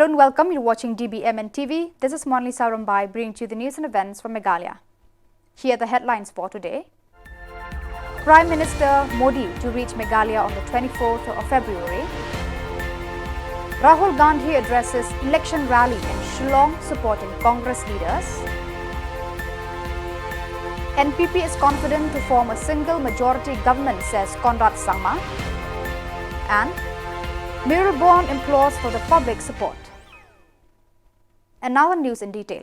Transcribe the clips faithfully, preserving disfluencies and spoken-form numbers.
And welcome, you're watching D B M N T V. This is Monalisa Rombai bringing to you the news and events from Meghalaya. Here are the headlines for today. Prime Minister Modi to reach Meghalaya on the twenty-fourth of February. Rahul Gandhi addresses election rally in Shillong supporting Congress leaders. N P P is confident to form a single majority government, says Conrad Sangma. And Mary Born implores for the public support. And now on news in detail.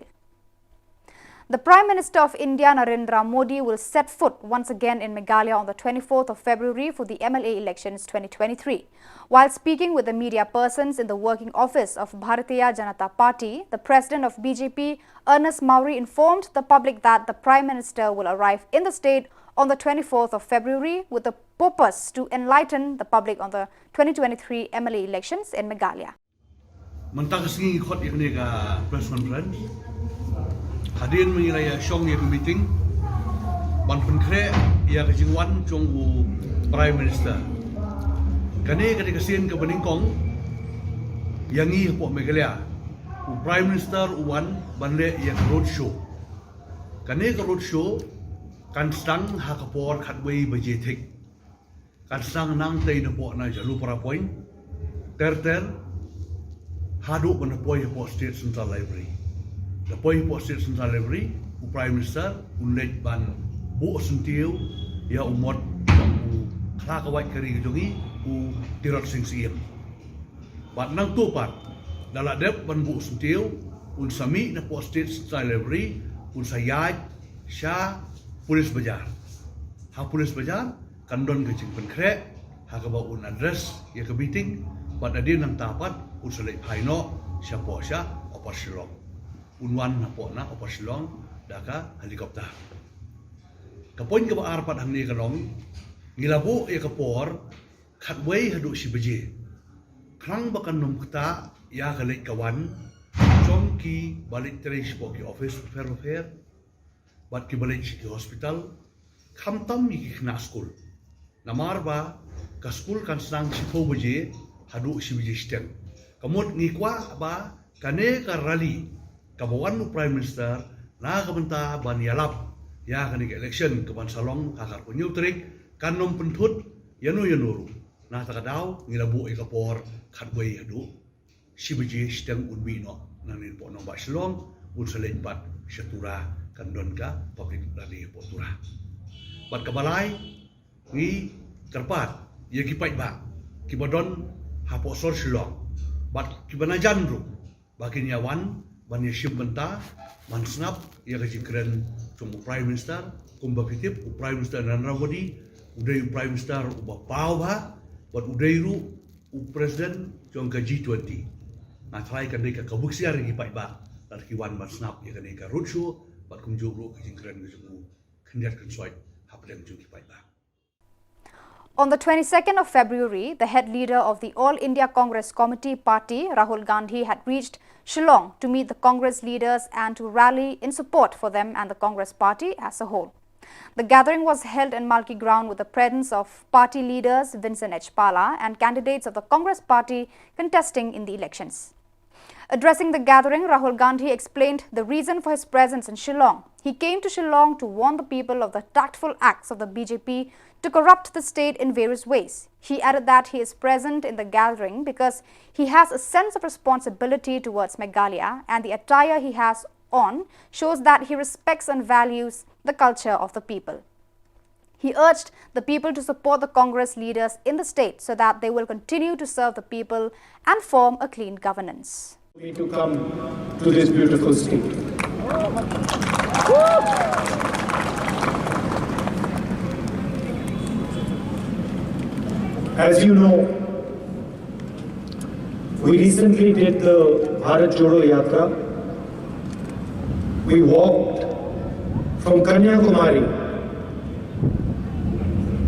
The Prime Minister of India, Narendra Modi, will set foot once again in Meghalaya on the twenty-fourth of February for the M L A elections twenty twenty-three. While speaking with the media persons in the working office of Bharatiya Janata Party, the president of B J P, Ernest Mawrie, informed the public that the Prime Minister will arrive in the state on the twenty-fourth of February with the purpose to enlighten the public on the twenty twenty-three M L A elections in Meghalaya. Mynta ka sngi ngi khot ïa kane ka press conference. Hadien ba ngi la ïa shong ïa ka meeting ban pynkhreh ïa ka jingwan jong u Prime Minister. Kane ka dei ka sien kaba nyngkong ïa ngi hapoh Meghalaya, u Prime Minister u wan ban leh ïa ka road show. Kane ka road show kan sdang ha ka por khatwei baje thik. Kan sdang nangtei napoh na Jalupara Point ter ter haduh ban da poi hapoh State Central Library. Da poi hapoh State Central Library, u Prime Minister un leit ban buh syntiew ïa u mot jong u khla ka wait ka ri ka jong ngi, u Tirot Sing Syiem. Bad nangta pat, da la dep ban buh syntiew, un sa mih napoh State Central Library, un sa ïaid sha Police Bazar. Ha Police Bazar kan don ka jingpynkhreh ha kaba un address ïa ka meeting, bad hadien nangta pat un sa leit phai noh shapoh sha Upper Shillong. Un wan napoh na Upper Shillong da ka helicopter. Ka point kaba ar pat hangne ka long, ngi la buh ïa ka por khatwei haduh shi baje. Khnang ba kan ym ktah ïa ka leit ka wan jong kiba leit trei shapoh ki office bapher bapher, bad kiba leit sha ki hospital, khamtam ïa ki khynnah skul. Namar ba ka skul kan sdang shiphew baje haduh shi baje shiteng. Ka mut ngi kwah ba kane ka rally kaba wan u Prime Minister na ka bynta ban ïalap ïa kane ka election kaban sa long ha ka arphew hynñiew tarik kan ym pynthut ïano ïano ruh. Na kata ka daw ngi la buh ïa ka por khatwei haduh shi baje shiteng un mih noh nangne napoh nongbah Shillong, un sa leit pat sha Tura, kan don ka public rally hapoh Tura. Bad kaba lai, ngi kyrpad ïa ki paidbah kiba don hapoh sor Shillong bad kiba najan ruh ba kin ïa wan ban ïa shim bynta ban sngap ïa ka jingkren jong u Prime Minister. Kumba phi tip, u Prime Minister Narendra Modi u dei u Prime Minister uba paw bha bad u dei ruh u President jong ka G twenty. Nga tharai kan dei ka kabu ksiar ïa ki paidbah lada ki wan ban sngap ïa kane ka roadshow bad kumjuh ruh ka jingkren ka jong u khyndiat khynsoit hapdeng jong ki paidbah. On the twenty-second of February, the head leader of the All India Congress Committee party, Rahul Gandhi, had reached Shillong to meet the Congress leaders and to rally in support for them and the Congress party as a whole. The gathering was held in Malki Ground with the presence of party leaders Vincent H Pala and candidates of the Congress party contesting in the elections. Addressing the gathering, Rahul Gandhi explained the reason for his presence in Shillong. He came to Shillong to warn the people of the tactful acts of the B J P to corrupt the state in various ways. He added that he is present in the gathering because he has a sense of responsibility towards Meghalaya, and the attire he has on shows that he respects and values the culture of the people. He urged the people to support the Congress leaders in the state so that they will continue to serve the people and form a clean governance. Me to come to this beautiful state. As you know, we recently did the Bharat Jodo Yatra. We walked from Kanyakumari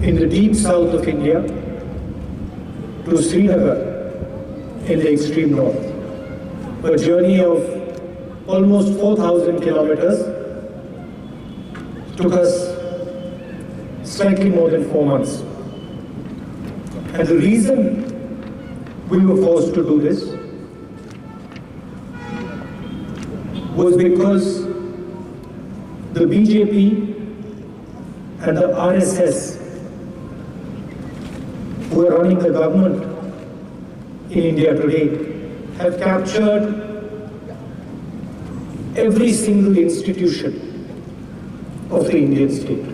in the deep south of India to Srinagar in the extreme north, a journey of almost four thousand kilometers. Took us slightly more than four months. And the reason we were forced to do this was because the B J P and the R S S who are running the government in India today have captured every single institution of the Indian state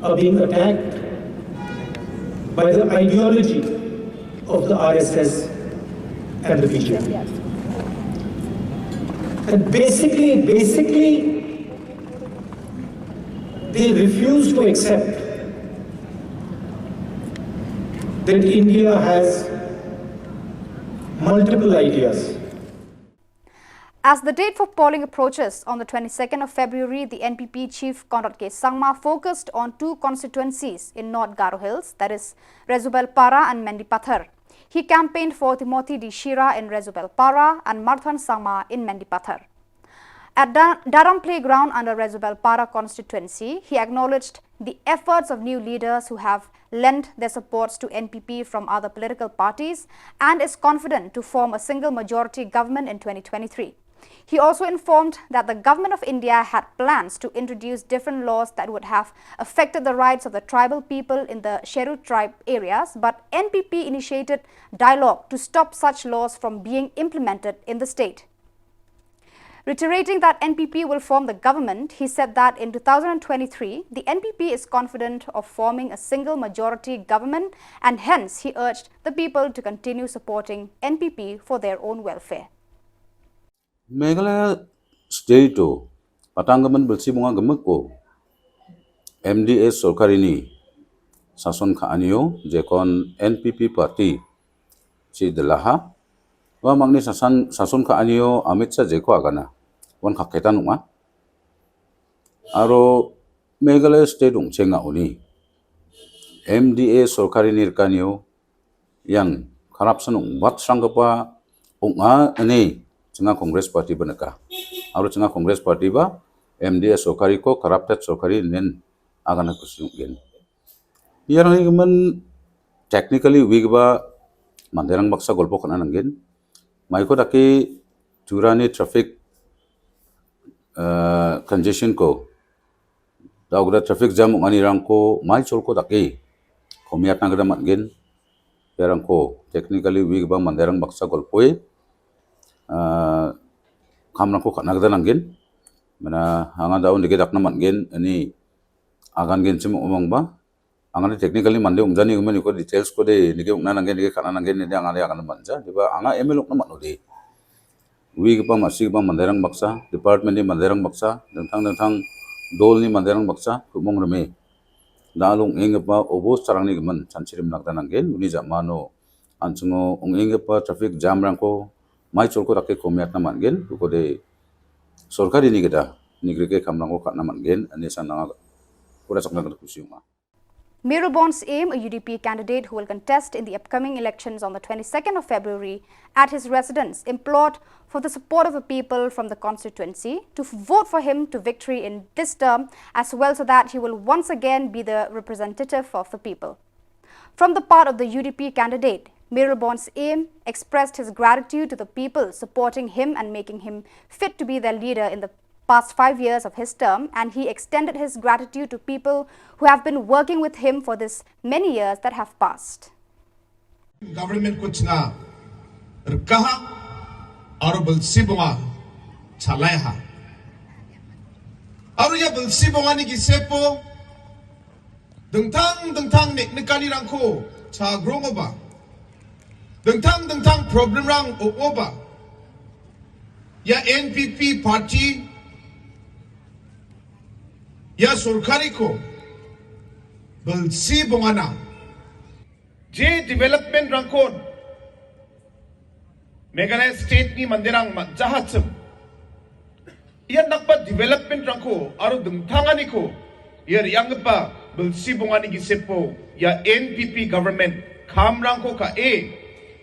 are being attacked by the ideology of the R S S and the B J P. And basically, basically, they refuse to accept that India has multiple ideas. As the date for polling approaches on the twenty-second of February, the N P P chief Conrad K Sangma focused on two constituencies in North Garo Hills, that is Resubelpara and Mendipathar. He campaigned for Timothy D Shira in Resubelpara and Marthan Sangma in Mendipathar. At Da- Daram Playground under Resubelpara constituency, he acknowledged the efforts of new leaders who have lent their supports to N P P from other political parties and is confident to form a single majority government in twenty twenty-three. He also informed that the Government of India had plans to introduce different laws that would have affected the rights of the tribal people in the Sheru tribe areas, but N P P initiated dialogue to stop such laws from being implemented in the state. Reiterating that N P P will form the government, he said that in two thousand twenty-three, the N P P is confident of forming a single majority government, and hence he urged the people to continue supporting N P P for their own welfare. Meghalaya state o patang gaman belsi bunga gemuk ko M D A sorkari ni sason ka anio jekon N P P party si delaha wa mangni sasan sason ka anio Amit Shah jeko agana wan kaketan unga aro Meghalaya state ung chenga uni M D A sorkari ni rkanio yang corruption ung wat sangkapa ung a ani chenga Congress party ba neka aro chenga Congress party ba M D A sorkari ko corrupted sorkari nen agana kusiung gen. Yarang ni man technically wig ba manderang baksa golpo kana nanggen. Mai ko daki jurani traffic uh, congestion ko da ugra traffic jam ung ani rang ko mai chol ko daki komiat nang da matgen. Yarang ko technically wig ba manderang baksa golpoi uh, kam rang ko kana da nanggen. Mana hanga daun dege dak na matgen ani agan gen chim umang ba angade technically mande umjani umen iko details ko de nige ukna nanggen nige kana nanggen nige angade agan manja diba anga M L ukna manu de wi gipa masi gipa manderang baksa department ni manderang baksa dengthang dengthang dol ni manderang baksa kumong reme dalung ing gipa obos charang ni gemen chanchirim nakda nanggen uni ja mano anchungo ung ing gipa traffic jam rangko mai chulko dakke komiat na matgen ko de sorkari ni geda ni grike kamrang ko kana matgen ani sang nanga kura chakna kata kusiuma. Mayralborn Syiem, a U D P candidate who will contest in the upcoming elections on the twenty-second of February at his residence, implored for the support of the people from the constituency to vote for him to victory in this term as well so that he will once again be the representative of the people. From the part of the U D P candidate, Mayralborn Syiem expressed his gratitude to the people supporting him and making him fit to be their leader in the past five years of his term, and he extended his gratitude to people who have been working with him for this many years that have passed. Government ko chnga rkaha aro belsi bonga chalaiha aro ya belsi bonga ni gisepo dengthang dengthang nek nekani rangko cha grong oba dengthang dengthang problem rang oba ya N P P party ya sorkari ko belsi bongana je development rangkon Meghalaya state ni manderang ma jahat sem ia nakpa development rangko aro dengthang ani ko ia riang pa belsi bongani gisepo ia N P P government kam rangko ka e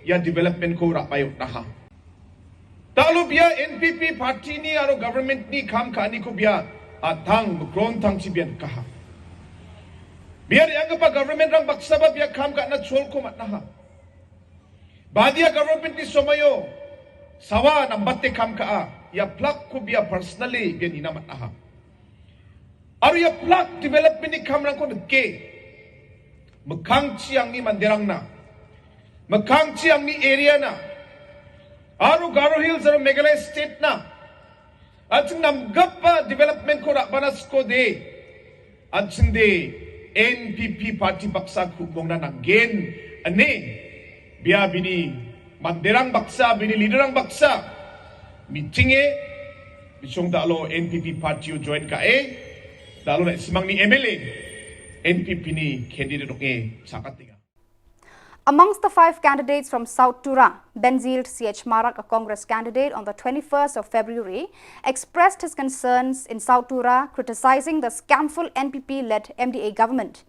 ia development ko rapayok daha Talo bia N P P party ni aro government ni kam ka ani ko bia atang mukron tang chi bian kaha. Bia yang pa government rang baksa ba bia kam ka na chol ko mat naha. Badia government ni somayo sawa nambatte kam ka a. Ïa plak ku bia personally bia ni namat aha. Aru ïa plak development ni kamrang ko deke. Mekang chiang ni Mandirang na. Mekang chiang ni area na. Aru Garo Hills aru Meghalaya State na. Aching nam gapa development ko rak banas ko de. Aching de N P P party baksa ku mong na nanggen. Ane. Bia bini Mandirang baksa, bini leaderang baksa. Meeting e, bisong dalo N P P party u join ka e, dalo na ismang ni M L A, N P P ni candidate e, sakat tiga. Amongst the five candidates from South Tura, Benzeald C H Marak, a Congress candidate, on the twenty-first of February, expressed his concerns in South Tura, criticizing the scamful N P P-led M D A government.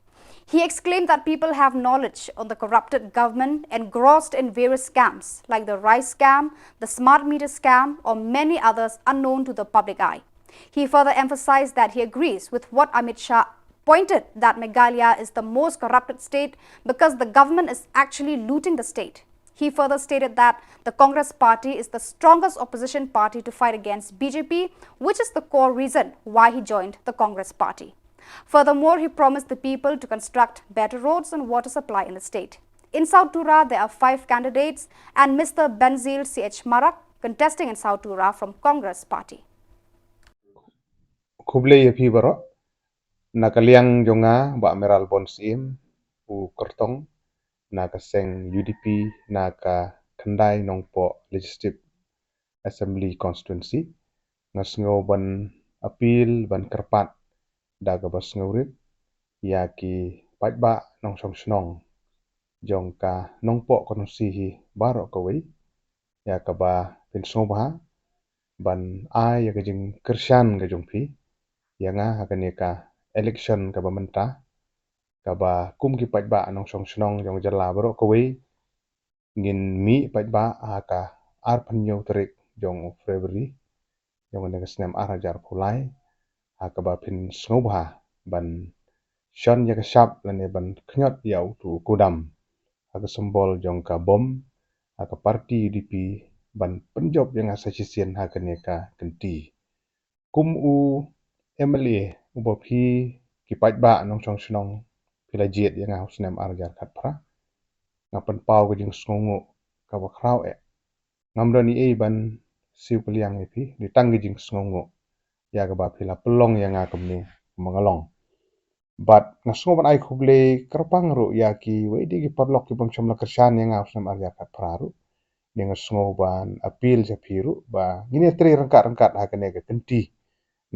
He exclaimed that people have knowledge on the corrupted government engrossed in various scams like the rice scam, the smart meter scam, or many others unknown to the public eye. He further emphasized that he agrees with what Amit Shah pointed, that Meghalaya is the most corrupted state because the government is actually looting the state. He further stated that the Congress party is the strongest opposition party to fight against B J P, which is the core reason why he joined the Congress party. Furthermore, he promised the people to construct better roads and water supply in the state. In South Tura, there are five candidates, and Mister Benzeald C H Marak, contesting in South Tura from Congress party. Khublei ïa phi baroh, na ka liang jong nga Bah Mayralborn Syiem, u kyrtong na ka seng U D P na ka Khyndai Nongpoh Legislative Assembly Constituency. Nga sngew ban appeal, ban kyrpad da kaba sngewrit ïa ki paidbah nongshong shnong jong ka Nongpoh Constituency hi baroh kawei, ïa kaba phin sngewbha ban ai ïa ka jingkyrshan ka jong phi ïa nga ha kane ka election kaba mynta, kaba kum ki paidbah nongshong shnong jong ka jylla baroh kawei ngin mih paidbah ha ka arphew hynñiew tarik jong u February jong kane ka snem ar hajar arphew lai, ha kaba phin sngewbha ban shon ïa ka shap lane ban khñiot ïa utu u kudam ha ka symbol jong ka bom, ha ka party U D P, ban pynjop ïa nga sa shisien ha kane ka kynti. Kum u M L A uba phi ki paidbah nongshong shnong phi la jied ïa nga ha u snem ar hajar khatphra, nga pynpaw ka jingsngewnguh kaba khraw eh. Ngam don ei ei ban siew kylliang ïa phi, dei tang ka jingsngewnguh ïa kaba phi la pynlong ïa nga kumne kumba nga long. Bad nga sngew ban ai khublei kyrpang ruh ïa kiwei de ki paralok ki bym shym la kyrshan ïa nga ha u snem ar hajar khatphra ruh. Dei nga sngew ban appeal sha phi ruh ba ngin ïatrei ryngkat ryngkat ha kane ka kynti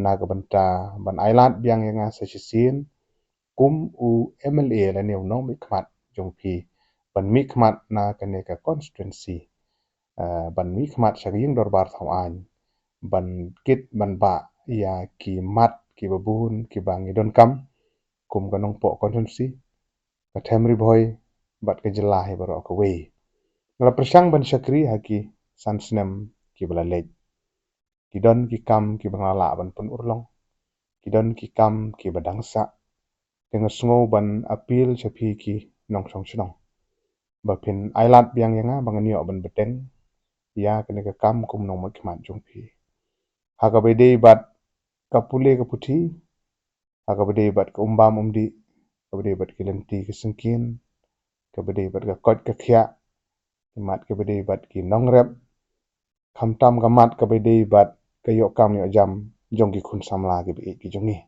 na ka bynta ban ailad biang ïa nga sa shisien kum u M L A lane u nongmihkhmat jong phi ban mihkhmat na kane ka constituency, ban mihkhmat sha ka ïing dorbar thaw aiñ ban kit ban bah ïa ki mat kiba bun kiba ngi donkam kum ka Nongpoh Constituency, ka Them Ri Bhoi bad ka jylla hi baroh kawei. Nga la pyrshang ban shakri ha ki san snem kiba la leit. Ki don ki kam kiba nga la lah ban pynurlong, ki don ki kam kiba dang sah. Te nga sngew ban appeal sha phi ki nongshong shnong ba phin ailad biang ïa nga ba ngan ïoh ban bteng ïa kane ka kam kum u nongmihkhmat jong phi. Ha kaba ïadei bad ka pule ka puthi, ha kaba ïadei bad ka umbam umdih, kaba ïadei bad ki lynti ki syngkien, kaba ïadei bad ka koit ka khiah, ki mat kaba ïadei bad ki nongrep, khamtam ka mat kaba ïadei bad ka ïoh kam ïoh jam jong ki khun samla kiba ïeit ki jong ngi.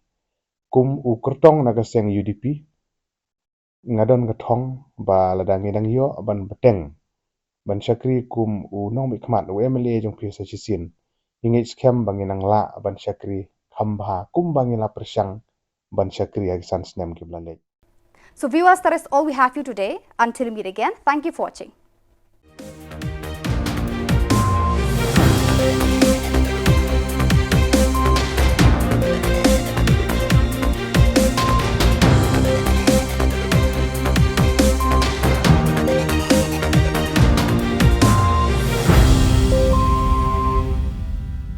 Kum u kyrtong na ka seng U D P, nga don ka thong ba lada ngi dang ïoh ban bteng ban shakri kum u nongmihkhmat, u M L A jong phi sa shisien, ngi ngeit skhem ba ngin nang lah ban shakri kham bha kumba ngi la pyrshang ban shakri ha ki san snem kiba la leit. So viewers, that is all we have for you today. Until we meet again, thank you for watching.